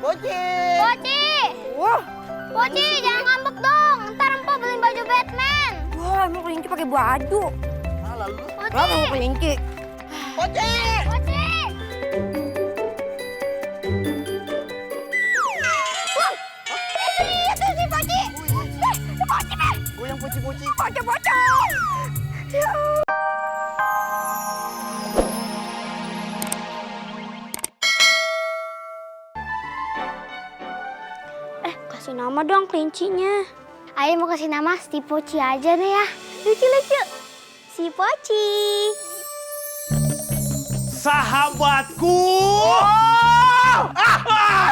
Poci! Poci! Poci, jangan ngambek dong. Ntar Empok beliin baju Batman. Wah, emang kelinci pakai baju. Lalu. Poci! Lah, mau kelinci. Poci! Poci! Wah, itu si Poci. Si Poci, Bang. Gue yang poci-poci. Bocah-bocah. Ya Allah. Kasih nama dong kelincinya. Ayo mau kasih nama si Poci aja deh ya. Lucu-lucu. Si Poci. Sahabatku.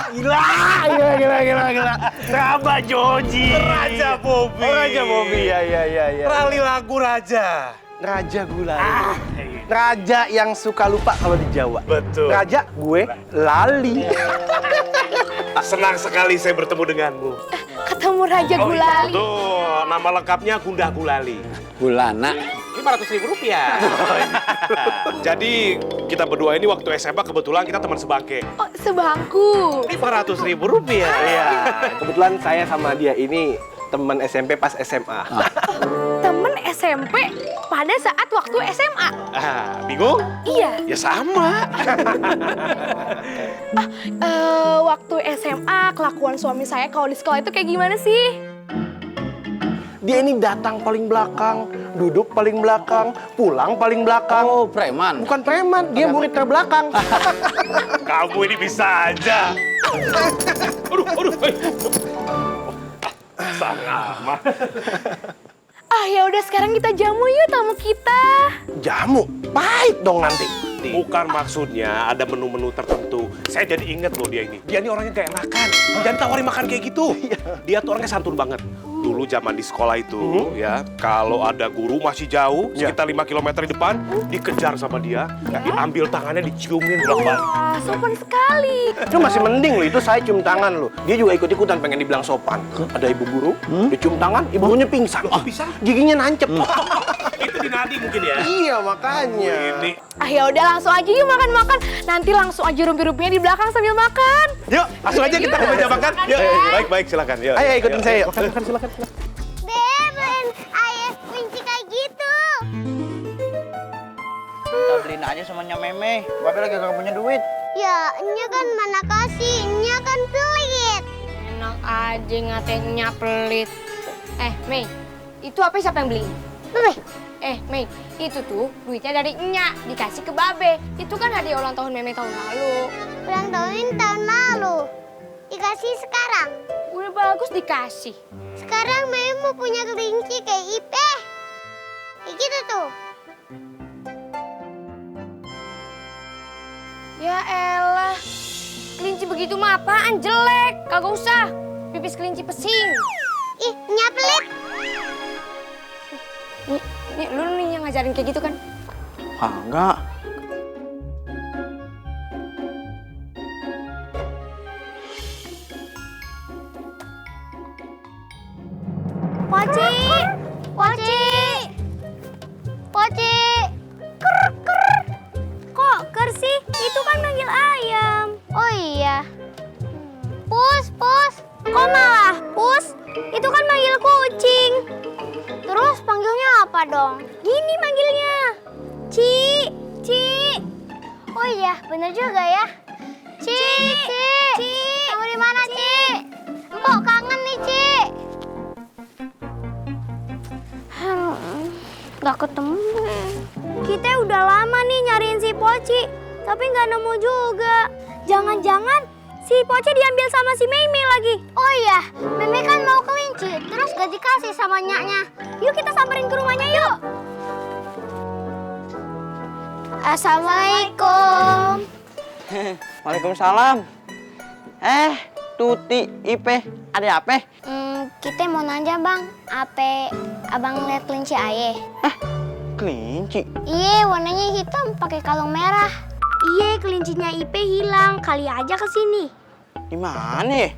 Gila. Sahabat Joji. Raja Bobby. Oh, Raja Bobby, ya. Rali lagu Raja. Raja Gulali. Raja yang suka lupa kalau di Jawa. Betul. Raja, gue lali. Senang sekali saya bertemu denganmu. Ketemu Raja Gulali. Tuh, nama lengkapnya Gunda Gulali. Gulana. 500.000 rupiah. Jadi kita berdua ini waktu SMA kebetulan kita teman sebangke. Oh, sebangku. 500.000 rupiah. Iya. Kebetulan saya sama dia ini teman SMP pas SMA. Temen SMP pada saat waktu SMA. Bingung? Iya. Ya sama. Waktu SMA, kelakuan suami saya kalau di sekolah itu kayak gimana sih? Dia ini datang paling belakang, duduk paling belakang, pulang paling belakang. Oh, preman. Bukan preman, dia murid terbelakang. Kamu ini bisa aja. Aduh. Sangat. Ya udah sekarang kita jamu yuk tamu kita. Jamu, pahit dong nanti. Bukan maksudnya ada menu-menu tertentu. Saya jadi inget loh dia ini. Dia ini orangnya gak enakan. Jangan tawarin makan kayak gitu. Dia tuh orangnya santun banget. Dulu zaman di sekolah itu ya, kalau ada guru masih jauh, sekitar 5 km di depan, dikejar sama dia, diambil tangannya, diciumin bolak-balik. Wah, sopan sekali. Itu masih mending loh, itu saya cium tangan loh. Dia juga ikut-ikutan pengen dibilang sopan. Ada ibu guru, dicium tangan, ibu gurunya pingsan. Bisa? Giginya nancep. Itu di nadi mungkin ya? Iya, makanya. Ini. Ya udah langsung aja yuk makan-makan. Nanti langsung aja rumpi-rumpinya di belakang sambil makan. Yuk, langsung aja kita ke meja makan. Yuk, baik, silakan. Yuk. Ayo ikutin saya. Makan, silakan. Beben, ayah kelinci kayak gitu. Kita beliin aja sama Nya Meme. Babe lagi gak punya duit. Ya, Nya kan mana kasih, Nya kan pelit. Enak aja ngatain pelit. Mei, itu apa siapa yang beli? Bebe, Mei, itu tuh duitnya dari Nya, dikasih ke Babe. Itu kan hadiah ulang tahun Meme tahun lalu. ulang tahun lalu. Dikasih sekarang. Udah bagus dikasih. Sekarang Meme mau punya kelinci kayak Ipe. Kayak gitu tuh. Ya elah, kelinci begitu mah apaan jelek? Kagak usah, pipis kelinci pesing. Ih, Nya pelit. Nih, lu nih yang ngajarin kayak gitu kan? Enggak. Poci! Poci! Poci! Ker, ker. Kok ker sih? Itu kan manggil ayam. Oh iya. Pus, pus. Kok malah pus? Itu kan manggil kucing. Terus panggilnya apa dong? Gini manggilnya. Ci, Ci. Oh iya, bener juga ya. Ci, Ci. Kamu di mana, Ci? Empok kangen nih, Ci. Gak ketemu. Kita udah lama nih nyariin si Poci, tapi nggak nemu juga. Jangan-jangan si Poci diambil sama si Meme lagi. Oh iya, Meme kan mau kelinci, terus gak dikasih sama nyaknya. Yuk kita samperin ke rumahnya yuk. Assalamualaikum. Waalaikumsalam. Tuti, Ipe, ada apa? Kita mau nanya bang, apa abang lihat kelinci ayah? Kelinci. Iya, warnanya hitam pakai kalung merah. Iya, kelincinya Ipe hilang. Kali aja ke sini. Di mana ya?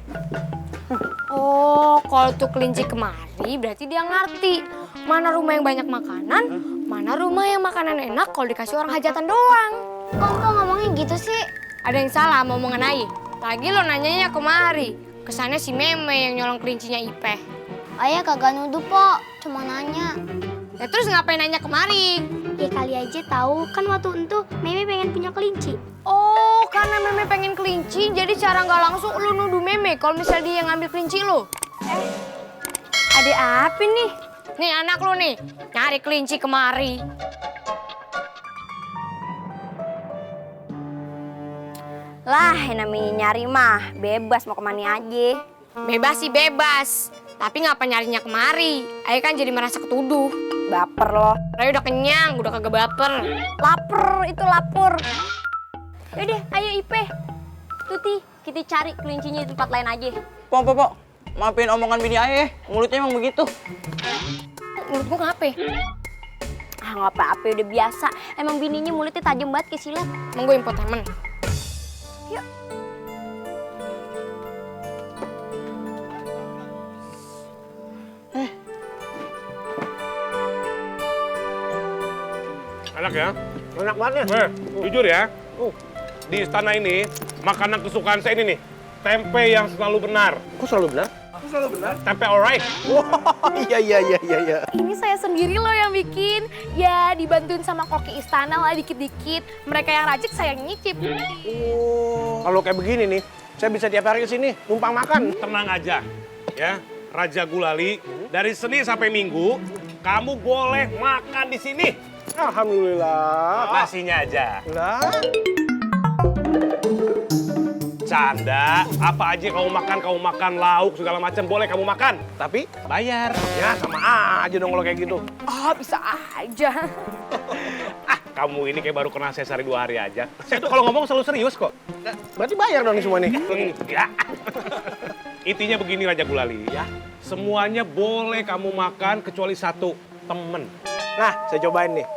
Oh, kalau tuh kelinci kemari berarti dia ngerti mana rumah yang banyak makanan, mana rumah yang makanan enak kalau dikasih orang hajatan doang. Kok ngomongnya gitu sih? Ada yang salah sama omongan Ayi? Lagi lo nanyanya kemari. Kesannya si Meme yang nyolong kelincinya Ipeh. Ayah kagak nuduh, Pok. Cuma nanya. Ya terus ngapain nanya kemari? Ya kali aja tahu kan waktu itu Meme pengen punya kelinci. Oh, karena Meme pengen kelinci, jadi cara nggak langsung lu nuduh Meme kalau misalnya dia yang ngambil kelinci lo. Ada apa nih? Nih anak lu nih, nyari kelinci kemari. Lah, yang namanya nyari mah bebas mau kemana aja. Bebas sih bebas, tapi ngapa nyarinya kemari? Ayah kan jadi merasa ketuduh. Baper loh. Raya udah kenyang, udah kagak baper. Laper, itu lapor. Yaudah, ayo Ipeh. Tuti, kita cari kelincinya di tempat lain aja. Pok. Maafin omongan bini ayah, mulutnya emang begitu. Menurut gua kenapa? Ah, nggak apa-apa, udah biasa. Emang bininya mulutnya tajam banget kayak silet. Emang gue infotainment. Enak ya? Enak banget ya. Jujur ya, di istana ini makanan kesukaan saya ini nih, tempe yang selalu benar. Kok selalu benar? Tempe alright. Wah, iya. Ini saya sendiri loh yang bikin. Ya, dibantuin sama koki istana lah dikit-dikit. Mereka yang racik, saya yang nyicip. Oh. Kalau kayak begini nih, saya bisa tiap hari ke sini numpang makan. Tenang aja, ya. Raja Gulali, dari Senin sampai Minggu, kamu boleh makan di sini. Alhamdulillah. Nasinya aja. Lah. Canda, apa aja kamu makan lauk segala macam boleh kamu makan. Tapi Bayar. ya sama aja dong kalau kayak gitu. Oh, bisa aja. Kamu ini kayak baru kenal saya sehari 2 hari aja. Saya tuh kalau ngomong selalu serius kok. Berarti bayar dong nih semua nih. Ya. Intinya begini Raja Gulali ya. Semuanya boleh kamu makan kecuali satu, temen. Nah, saya cobain nih.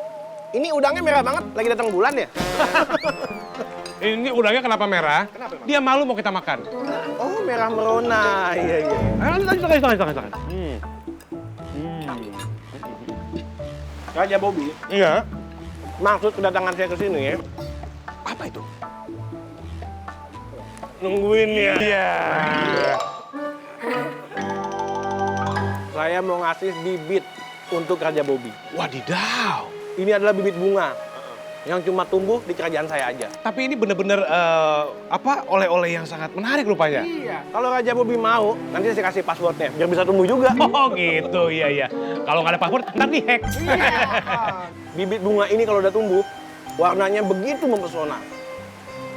Ini udangnya merah banget, lagi datang bulan ya? Ini udangnya kenapa merah? Dia malu mau kita makan. Oh, merah merona. Iya. Ayo silakan. Raja Bobby, Iya. maksud kedatangan saya ke sini ya, Apa itu? Nungguin ya. Iya. saya mau ngasih bibit untuk Raja Bobby. Wadidaw. Ini adalah bibit bunga yang cuma tumbuh di kerajaan saya aja. Tapi ini bener-bener oleh-oleh yang sangat menarik rupanya. Iya. Kalau Raja Bobby mau, nanti saya kasih passwordnya biar bisa tumbuh juga. Oh gitu, iya. Kalau nggak ada password, ntar dihack. Bibit bunga ini kalau udah tumbuh, warnanya begitu mempesona.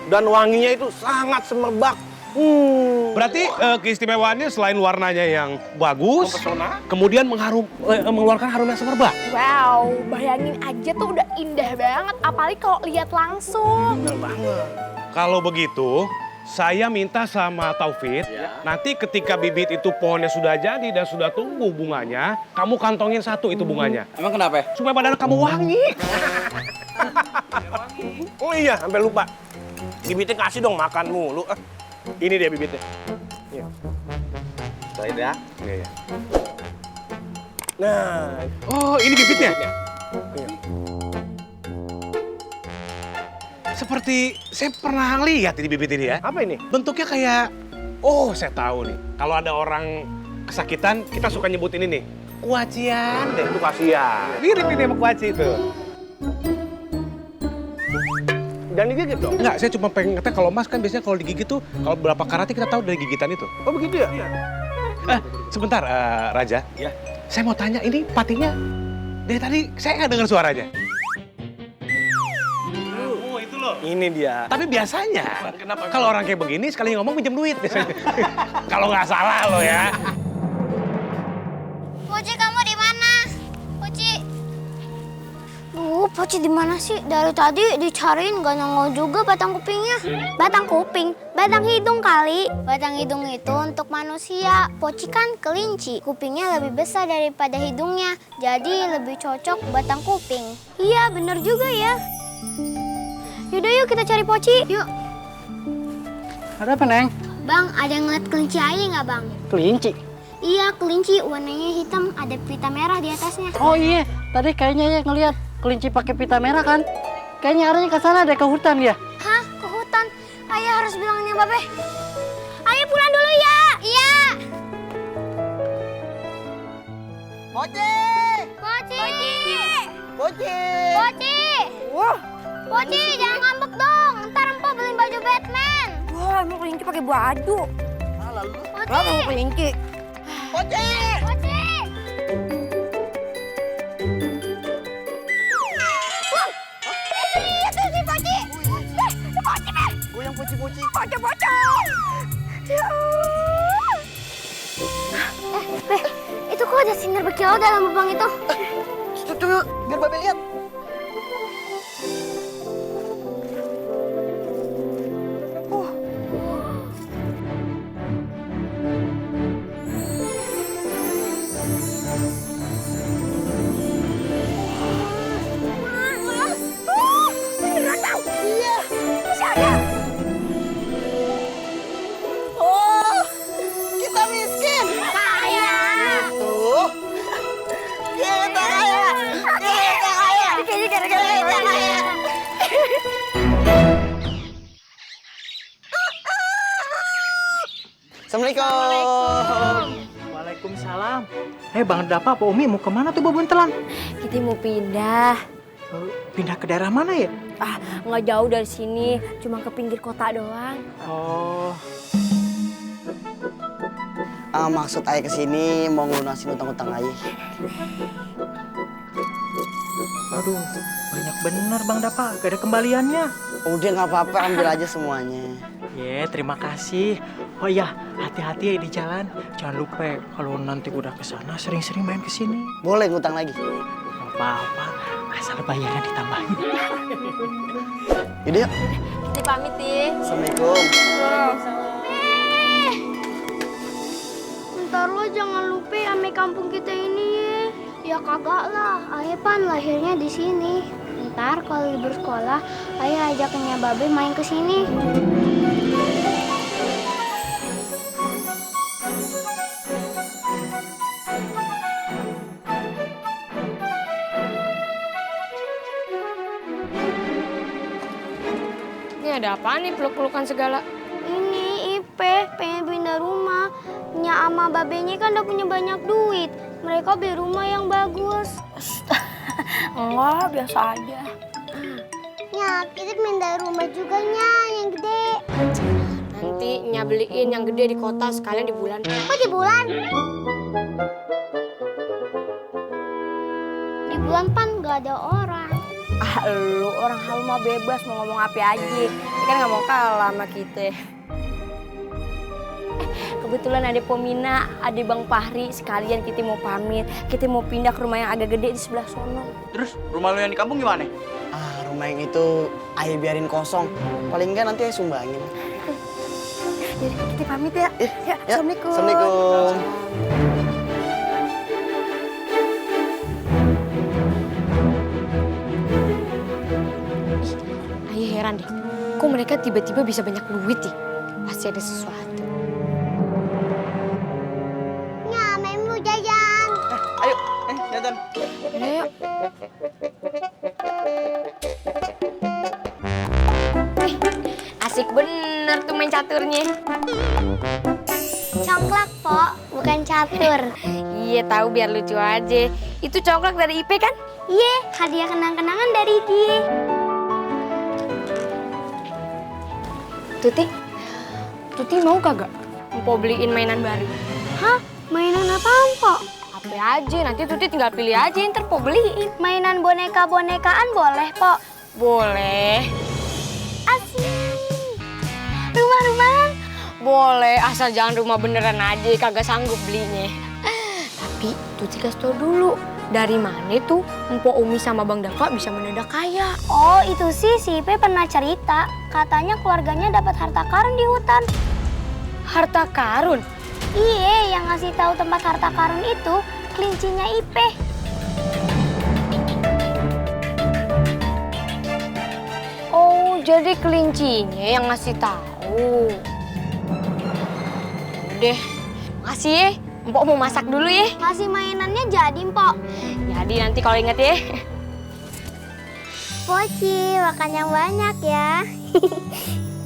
Dan wanginya itu sangat semerbak. Berarti keistimewaannya selain warnanya yang bagus, Mempesona. kemudian mengeluarkan harum yang semerbak. Wow, bayangin aja tuh udah indah banget. Apalagi kalau lihat langsung. Bener banget. Kalau begitu, saya minta sama Taufik, nanti ketika bibit itu pohonnya sudah jadi dan sudah tumbuh bunganya, kamu kantongin satu itu bunganya. Emang kenapa? Supaya badan kamu wangi. Oh iya, sampai lupa. Bibitnya kasih dong makan mulu. Ini dia bibitnya. Iya. Saya ya. Iya. Nah, Oh, ini bibitnya? Iya. Seperti saya pernah lihat ini bibit ini ya. Apa ini? Bentuknya kayak, oh saya tahu nih. Kalau ada orang kesakitan, kita suka nyebut ini nih. Kuacian deh. Itu kasihan. Mirip ini sama kuaci itu. Dan digigit dong? Enggak, saya cuma pengen ngetes kalau Mas kan biasanya kalau digigit tuh, kalau berapa karate kita tahu dari gigitan itu. Oh begitu ya? Sebentar, Raja. Iya. Saya mau tanya, ini patinya dari tadi saya nggak dengar suaranya. Oh, itu loh. Ini dia. Tapi biasanya, kalau orang kayak begini sekali ngomong pinjam duit biasanya. Kalau nggak salah lo ya. Poci, kamu di mana? Poci. Poci di mana sih? Dari tadi dicariin gak nongol juga batang kupingnya. Batang kuping? Batang hidung kali. Batang hidung itu untuk manusia. Poci kan kelinci. Kupingnya lebih besar daripada hidungnya. Jadi lebih cocok batang kuping. Iya, bener juga ya. Yaudah yuk kita cari Poci. Yuk. Ada apa, Neng? Bang, ada yang ngeliat kelinci aja nggak bang? Kelinci. Iya, kelinci warnanya hitam, ada pita merah di atasnya. Oh iya, tadi kayaknya ya ngelihat kelinci pakai pita merah kan? Kayaknya arahnya ke sana deh, ke hutan ya. Hah, ke hutan? Ayah harus bilangnya Babe. Ayah pulang dulu ya. Iya. Moci! Poci. Poci! Poci. Poci, jangan ngambek dong. Ntar Empok beliin baju Batman. Wah, emang kelinci pakai baju. Poci. Lah, mau kelinci. Poci! Poci. Itu si Poci. Poci, Beb. Gue yang poci-poci. Bocah-bocah. Ya Allah. Beh, itu kok ada sinar berkilau dalam lubang itu? Coba biar Babe lihat. Beneran tau? Iya. Masih ada. Oh, kita miskin. Kaya. Tuh. Kita kaya. Kita kaya. Kita kaya. Assalamualaikum. Waalaikumsalam. Bang Dapa, Pak Umi mau kemana tuh Babuntelan? Kita mau pindah. Pindah ke daerah mana ya? Ah, nggak jauh dari sini, cuma ke pinggir kota doang. Oh, Maksud Ayah kesini mau ngelunasin utang-utang Ayah. aduh, banyak bener Bang Dapa, gak ada kembaliannya. Udah nggak apa-apa, ambil aja semuanya. Terima kasih. Oh iya, hati-hati ya di jalan. Jangan lupa kalau nanti udah kesana sering-sering main kesini. Boleh ngutang lagi. Gak apa-apa, asal bayarnya ditambahin. Yaudah yuk. Kita pamit ya. Assalamualaikum. Ntar lo jangan lupa ame kampung kita ini ya. Ya kagak lah, Ayah pan lahirnya di sini. Ntar kalau libur sekolah, Ayah ajaknya Babe main ke sini. Ini ada apa nih peluk-pelukan segala? Ini Ipe pengen pindah rumah. Nya ama Babenya kan udah punya banyak duit. Mereka beli rumah yang bagus. Enggak, biasa aja. Ya, kita pindah rumah juga Nya, yang gede. Nanti Nya beliin yang gede di kota sekalian di bulan. Kok di bulan? Di bulan pan gak ada orang. Ah, lu orang halu mah bebas mau ngomong apa aja. Dia kan nggak mau kalah sama kita. Kebetulan ada Pomina, ada Bang Fahri, sekalian kita mau pamit. Kita mau pindah ke rumah yang agak gede di sebelah sono. Terus rumah lo yang di kampung gimana? Rumah yang itu Ayah biarin kosong. Paling enggak nanti Ayah sumbangin. Jadi kita pamit ya. Ya, Assalamualaikum. Assalamualaikum. Ayah heran deh, kok mereka tiba-tiba bisa banyak duit nih? Pasti ada sesuatu. Nya, Memi mau jajan. Ayo, jajan. Ayo. Asik bener tuh main caturnya. Congklak, Pok, bukan catur. Iya tahu biar lucu aja. Itu congklak dari IP kan? Iya, hadiah kenang-kenangan dari dia. Tuti mau kagak? Mau beliin mainan baru. Hah? Mainan apaan, Pok? Apa aja, nanti Tuti tinggal pilih aja, ntar Po beliin. Mainan boneka-bonekaan boleh, Pok? Boleh. Asik. Rumah-rumahan? Boleh, asal jangan rumah beneran aja, kagak sanggup belinya. Tapi Tuti kasih tau dulu, dari mana tuh Mpok Umi sama Bang Dava bisa mendadak kaya? Oh, itu sih si Ipe pernah cerita. Katanya keluarganya dapat harta karun di hutan. Harta karun? Iya, yang ngasih tahu tempat harta karun itu kelincinya Ipe. Oh, jadi kelincinya yang ngasih tahu. Udah, makasih ya. Mpok mau masak dulu ya. Ngasih mainannya jadi, Mpok. Jadi nanti kalau inget ya. Poci, makan yang banyak ya.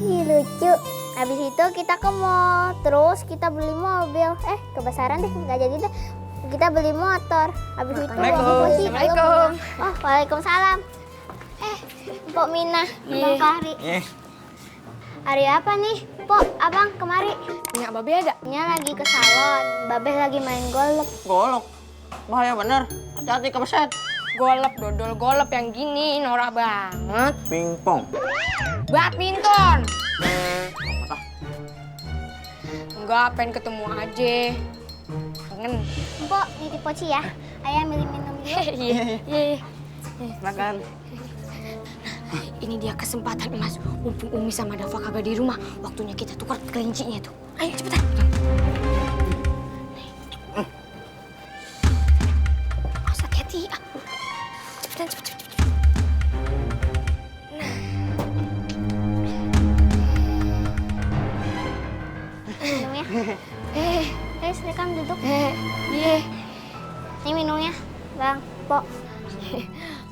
Ih, lucu. Habis itu kita ke mall, terus kita beli mobil. Kebesaran deh, nggak jadi deh. Kita beli motor. Habis itu Assalamualaikum. Oh, waalaikumsalam. Mpok Mina, Bang Fahri. Hari apa nih, Pok? Abang kemari. Nyak Babe ada? Nya lagi ke salon. Babeh lagi main golf. Golok. Bahaya bener. Hati-hati kebeset. Golep, dodol golep yang gini, norak banget. Pingpong. Badminton. Enggak, pengen ketemu aja. Kangen. Mpok, nitip Poci ya. Ayah milih minum dulu. Iya. Makan. Ini dia kesempatan emas. Mumpung Umi sama Dafa kagak di rumah, waktunya kita tukar kelincinya tuh. Ayo cepetan. Awas hati-hati. Cepetan, cepet. Minum ya. Silakan duduk. Iya. Ini minumnya, Bang, Pok.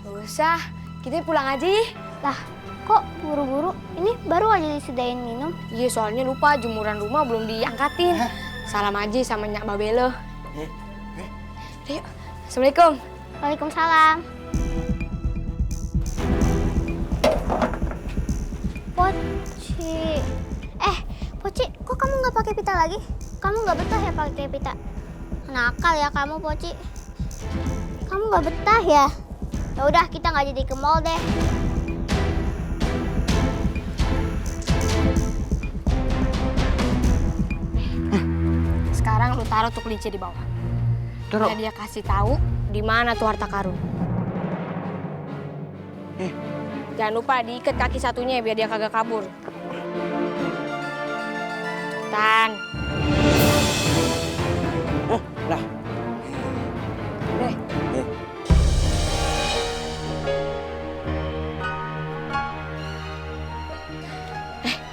Gak usah, kita pulang aja ya. Lah, kok buru-buru? Ini baru aja disediain minum. Iya, soalnya lupa jemuran rumah belum diangkatin. Salam aja sama Nyak Babelo. Yuk, Assalamualaikum. Waalaikumsalam. Poci. Poci, kok kamu nggak pakai pita lagi? Kamu nggak betah ya pakai pita? Nakal ya kamu, Poci. Kamu nggak betah ya? Ya udah, kita nggak jadi ke mall deh. Sekarang lu taruh tuh kelinci di bawah. Taruh. Biar dia kasih tahu di mana tuh harta karun. Jangan lupa diikat kaki satunya biar dia kagak kabur. Tan. Lah. Deh.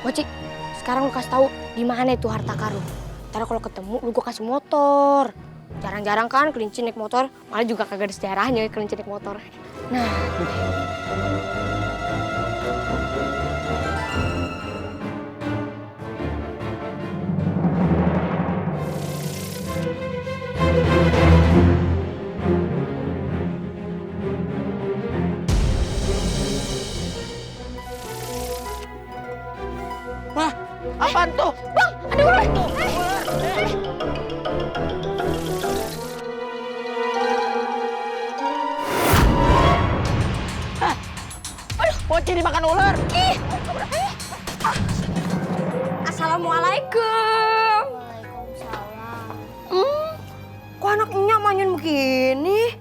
Poci, sekarang lu kasih tahu di mana itu harta karun. Ntar kalau ketemu lu gua kasih motor. Jarang-jarang kan kelinci naik motor, malah juga kagak ada sejarahnya kelinci naik motor. Nah, Wah, apaan tuh? Bang, ada ular. Poci dimakan ular. Assalamualaikum. Waalaikumsalam. Kok anaknya manyun begini?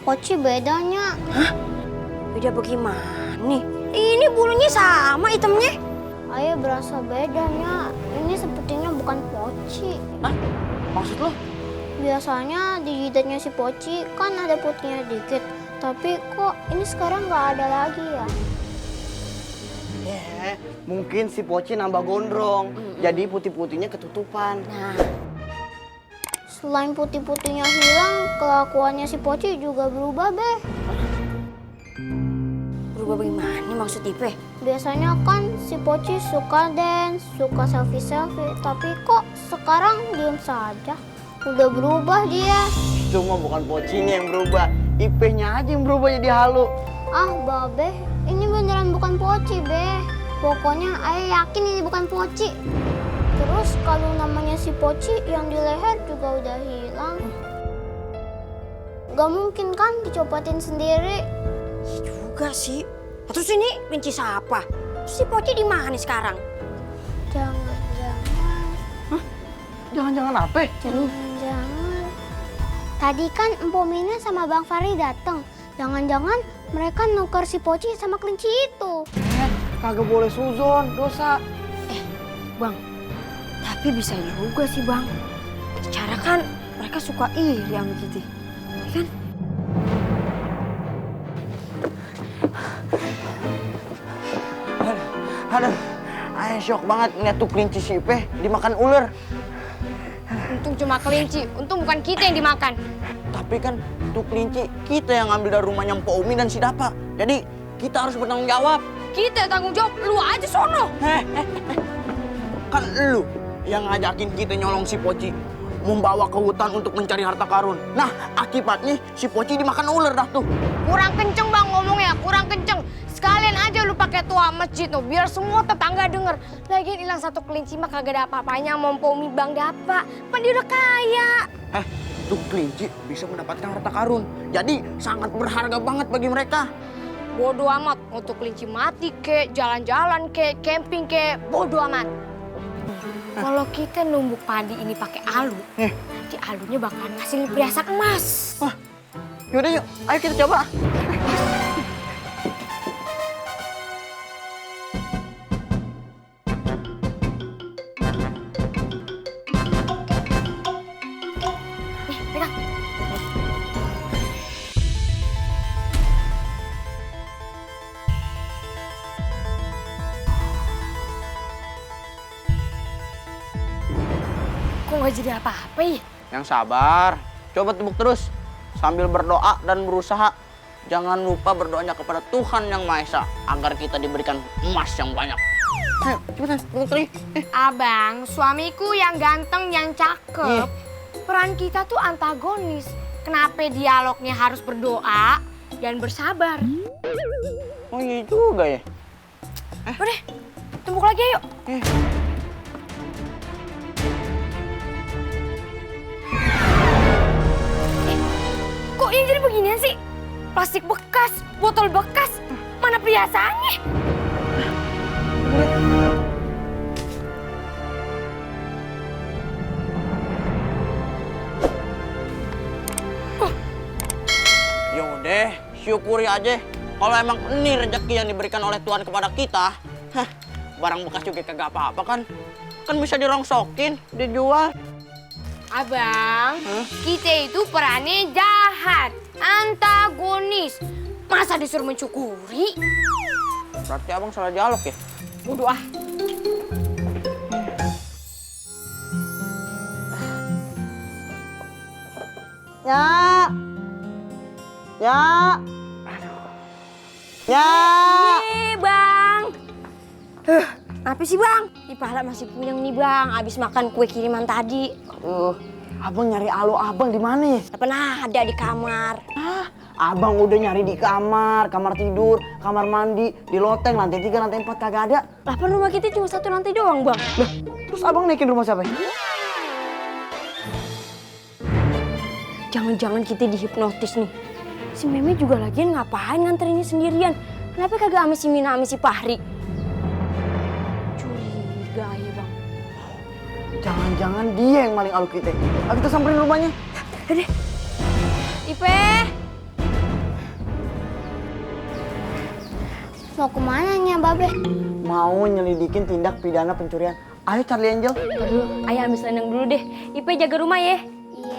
Poci bedanya. Beda bagaimana nih? Ini bulunya sama hitamnya. Ayah berasa bedanya. Ini sepertinya bukan Poci. Hah? Maksud lo? Biasanya di jidatnya si Poci kan ada putihnya dikit. Tapi kok ini sekarang nggak ada lagi ya? Mungkin si Poci nambah gondrong. Jadi putih-putihnya ketutupan. Nah, Selain putih-putihnya hilang, kelakuannya si Poci juga berubah, Beh. berubah bagaimana maksud Ipe? Biasanya kan si Poci suka dance, suka selfie-selfie. Tapi kok sekarang diem saja? Udah berubah dia. Itu mah bukan Pocinya yang berubah. Ipenya aja yang berubah jadi halu. Ah, Babe, ini beneran bukan Poci, Beh. Pokoknya ayah yakin ini bukan Poci. Terus kalau namanya si Poci yang di leher juga udah hilang. Gak mungkin kan dicopotin sendiri. Juga sih. Terus ini kelinci siapa? Terus si Poci di mana sekarang? Jangan-jangan. Jangan-jangan apa? Jangan-jangan. Tadi kan Mpok Mina sama Bang Fahri datang. Jangan-jangan mereka nuker si Poci sama kelinci itu. Kagak boleh suzon, dosa. Bang, tapi bisa juga sih Bang. Secara kan mereka suka iri sama kita. Ya kan? Aduh, ayah shock banget ngeliat tuh kelinci si Ipe dimakan ular. Untung cuma kelinci, untung bukan kita yang dimakan. Tapi kan tuh kelinci kita yang ngambil dari rumahnya Mpok Umi dan si Dapa. Jadi kita harus bertanggung jawab. kita tanggung jawab, lu aja sono. Kan lu yang ngajakin kita nyolong si Poci, membawa ke hutan untuk mencari harta karun. Nah, akibatnya si Poci dimakan ular dah tuh. Kurang kenceng bang ngomongnya, kurang kenceng. Sekalian aja lu pakai tua masjid tuh, biar semua tetangga denger. Lagian hilang satu kelinci mah kagak ada apa-apanya, mompomi bang dapat. Kan dia udah kaya. Tuh kelinci bisa mendapatkan harta karun. Jadi sangat berharga banget bagi mereka. Bodoh amat, untuk kelinci mati kek, jalan-jalan kek, camping kek, bodoh amat. Kalau kita numbuk padi ini pakai alu, nanti alunya bakalan ngasih perhiasan emas. Yaudah yuk, ayo kita coba. Nih, pegang. Kok nggak jadi apa-apa ya? Yang sabar, coba tepuk terus. Sambil berdoa dan berusaha. Jangan lupa berdoanya kepada Tuhan Yang Maha Esa agar kita diberikan emas yang banyak. Ayo, cepetan, tepuk terus. Abang, suamiku yang ganteng, yang cakep. Peran kita tuh antagonis. Kenapa dialognya harus berdoa dan bersabar? Oh iya juga ya. Udah, tumbuk lagi yuk. Kok ini jadi beginian sih? Plastik bekas, botol bekas, mana perhiasannya? Yaudah, syukuri aja. Kalau emang ini rezeki yang diberikan oleh Tuhan kepada kita, barang bekas juga kagak apa-apa kan? Kan bisa dirongsokin, dijual. Abang, kita itu perannya jahat, antagonis. Masa disuruh mencukuri? Berarti abang salah dialog ya? Bodoh ah. Ya. Ya. Ya. Bang. Apa sih bang? Di pahala masih punya nih bang, abis makan kue kiriman tadi. Abang nyari alu abang di mana ya? Gak pernah ada di kamar. Abang udah nyari di kamar, kamar tidur, kamar mandi, di loteng, lantai 3, lantai 4 kagak ada. Lah kan rumah kita cuma satu lantai doang bang. Lah, terus abang naikin rumah siapa? Jangan-jangan kita dihipnotis nih. Si Meme juga lagian ngapain nganterinnya sendirian? Kenapa kagak sama si Mina sama si Fahri? Curiga ya bang. Jangan-jangan dia yang maling alu kita. Ayo kita samperin rumahnya. Udah. Ipe. Mau kemana nya Babe? Mau nyelidikin tindak pidana pencurian. Ayo Charlie Angel. Aduh, ayah ambil selendang dulu deh. Ipe jaga rumah ya. Iya.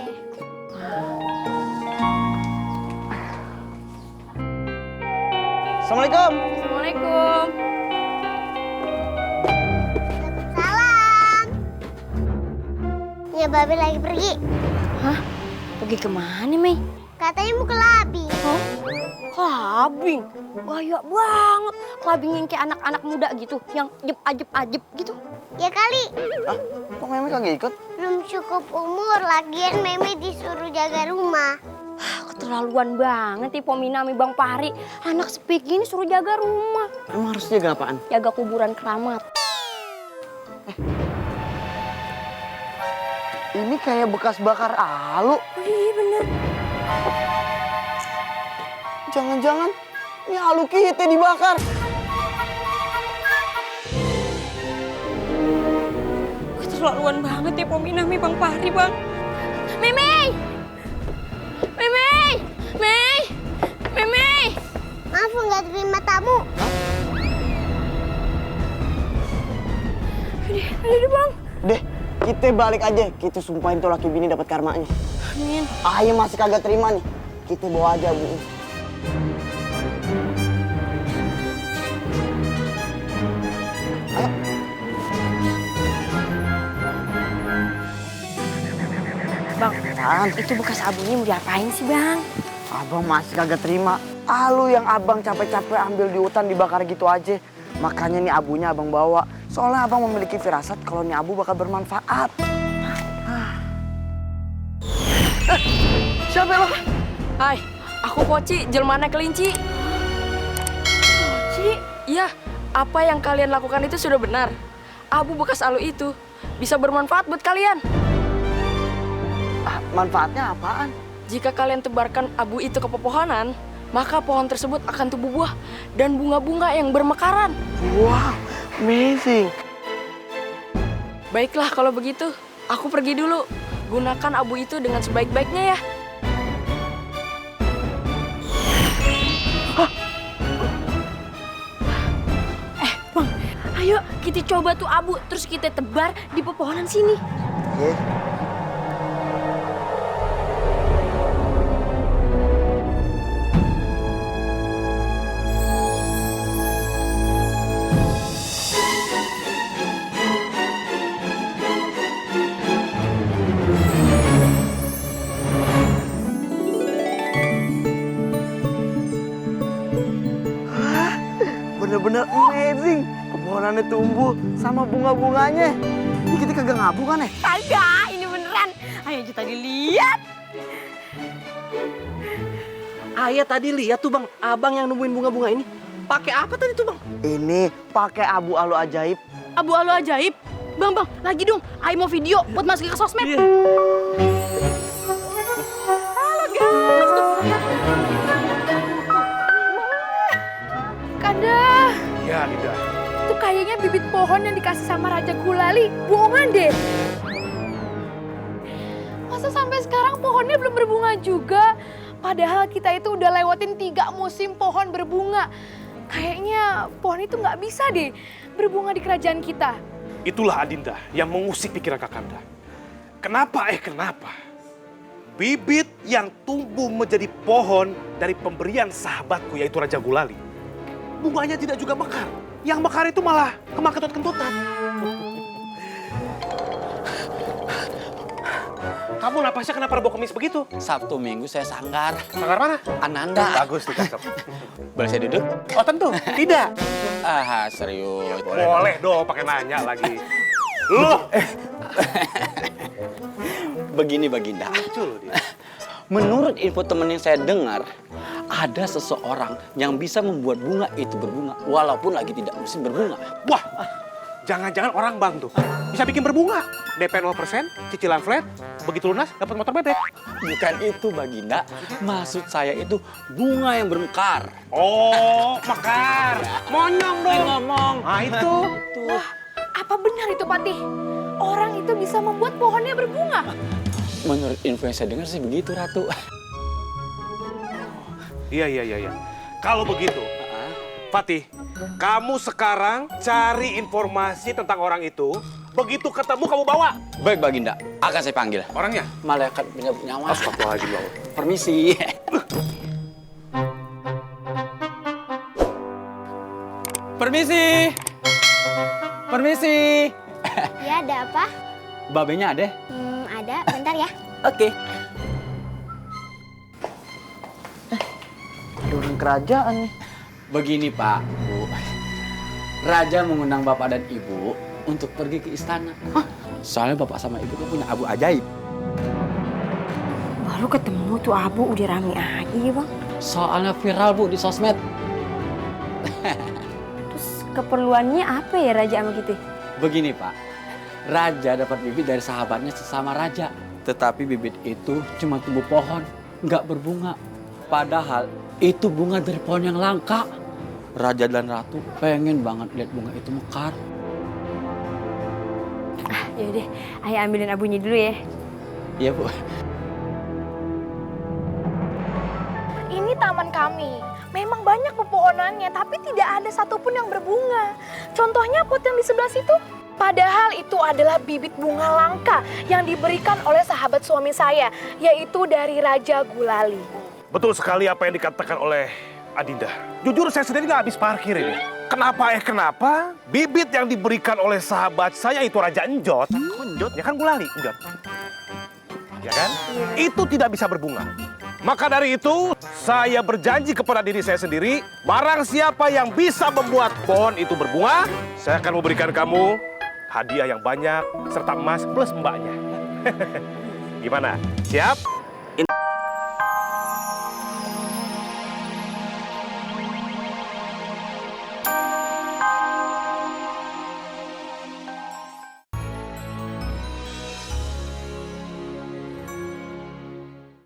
Assalamualaikum. Assalamualaikum. Salam. Ya Babe lagi pergi. Hah? Pergi kemana, Mei? Katanya mau ke labi. Kelabing? Gaya banget. Kelabing yang kayak anak-anak muda gitu. Yang ajep-ajep gitu. Ya kali. Hah? Kok Meme kagak ikut? Belum cukup umur, lagian Meme disuruh jaga rumah. Keterlaluan banget nih Pomina sama Bang Pari. Anak sepik gini suruh jaga rumah. Emang harus jaga apaan? Jaga kuburan keramat. Ini kayak bekas bakar alu. Oh, iya bener. Jangan-jangan ini alu kita dibakar. Keterlaluan banget ya Pomina sama Bang Pari, Bang. Meme! Meme! Mei! Meme! Maaf nggak terima tamu. Aduh, Bang. Deh, kita balik aja. Kita sumpahin tuh laki bini dapat karmanya. Amin. Ayah masih kagak terima nih. Kita bawa aja, Bu. Ayo. Bang, itu bekas abunya mau diapain sih, Bang? Abang masih kagak terima. Alu yang abang capek-capek ambil di hutan dibakar gitu aja. Makanya nih abunya abang bawa. Soalnya abang memiliki firasat kalau nih abu bakal bermanfaat. Siapa lo? Hai, aku Poci, jelmana kelinci. Poci? Iya, apa yang kalian lakukan itu sudah benar. Abu bekas alu itu bisa bermanfaat buat kalian. Manfaatnya apaan? Jika kalian tebarkan abu itu ke pepohonan, maka pohon tersebut akan tumbuh buah dan bunga-bunga yang bermekaran. Wow, amazing. Baiklah kalau begitu, aku pergi dulu. Gunakan abu itu dengan sebaik-baiknya ya. Bang, ayo kita coba tuh abu, terus kita tebar di pepohonan sini. Bener-bener amazing. Pepohonannya tumbuh sama bunga-bunganya. Ini kita kagak ngabu kan ya? Kagak, ini beneran. Ayo kita dilihat. Ayah tadi lihat tuh bang, abang yang nemuin bunga-bunga ini. Pakai apa tadi tuh bang? Ini pakai abu alu ajaib. Abu alu ajaib. Bang, lagi dong. Ayo mau video buat masukin ke sosmed. Iya. Halo guys. Kanda, Ya, Dinda. itu kayaknya bibit pohon yang dikasih sama Raja Gulali. Bohongan deh. Masa sampai sekarang pohonnya belum berbunga juga? Padahal kita itu udah lewatin 3 musim pohon berbunga. Kayaknya pohon itu nggak bisa deh berbunga di kerajaan kita. Itulah Adinda yang mengusik pikiran Kakanda. Kenapa bibit yang tumbuh menjadi pohon dari pemberian sahabatku yaitu Raja Gulali, bunganya tidak juga mekar. Yang mekar itu malah kemar kentut-kentutan. Kamu napasnya kenapa rebok kemis begitu? Sabtu Minggu saya sanggar. Sanggar mana? Ananda. Bagus tuh, cakep. Boleh saya duduk? Oh tentu, tidak. Ah, serius. Boleh dong, pakai nanya lagi. Loh, Begini Baginda. lucu loh dia. Menurut info temen yang saya dengar, ada seseorang yang bisa membuat bunga itu berbunga walaupun lagi tidak musim berbunga. Wah, jangan-jangan orang bang tuh bisa bikin berbunga. DP 0%, cicilan flat, begitu lunas dapat motor bebek. Bukan itu Baginda, maksud saya itu bunga yang bermekar. Oh, mekar. Monyong dong. Ngomong. Nah itu. Wah, apa benar itu Patih? Orang itu bisa membuat pohonnya berbunga? Menurut info yang saya dengar sih begitu Ratu. Iya. Kalau begitu, Fatih, kamu sekarang cari informasi tentang orang itu. Begitu ketemu kamu bawa. Baik Baginda, akan saya panggil. Orangnya? Malaikat penyebut nyawa. Astagfirullahaladzim. Permisi. Permisi. Permisi. Ya, ada apa? Babenya ada? Ada. Bentar ya. Oke. Ada orang kerajaan nih. Begini Pak, Bu. Raja mengundang Bapak dan Ibu untuk pergi ke istana. Soalnya Bapak sama Ibu tuh punya abu ajaib. Baru ketemu tuh abu udah rame aja ya bang. Soalnya viral Bu di sosmed. Terus keperluannya apa ya raja sama kita? Begini Pak, Raja dapat bibit dari sahabatnya sesama raja. Tetapi bibit itu cuma tumbuh pohon, nggak berbunga. Padahal itu bunga dari pohon yang langka. Raja dan Ratu pengen banget lihat bunga itu mekar. Yaudah, ayo ambilin abunya dulu ya. Iya Bu. Ini taman kami. Memang banyak pepohonannya, tapi tidak ada satupun yang berbunga. Contohnya pot yang di sebelah situ. Padahal itu adalah bibit bunga langka yang diberikan oleh sahabat suami saya, yaitu dari Raja Gulali. Betul sekali apa yang dikatakan oleh Adinda. Jujur saya sendiri nggak habis parkir ini. Kenapa? Bibit yang diberikan oleh sahabat saya itu Raja Enjot. Enjot? Ya kan Gulali, Enjot. Ya kan? Itu tidak bisa berbunga. Maka dari itu, saya berjanji kepada diri saya sendiri, barang siapa yang bisa membuat pohon itu berbunga, saya akan memberikan kamu hadiah yang banyak, serta emas plus mbaknya. Gimana? Siap?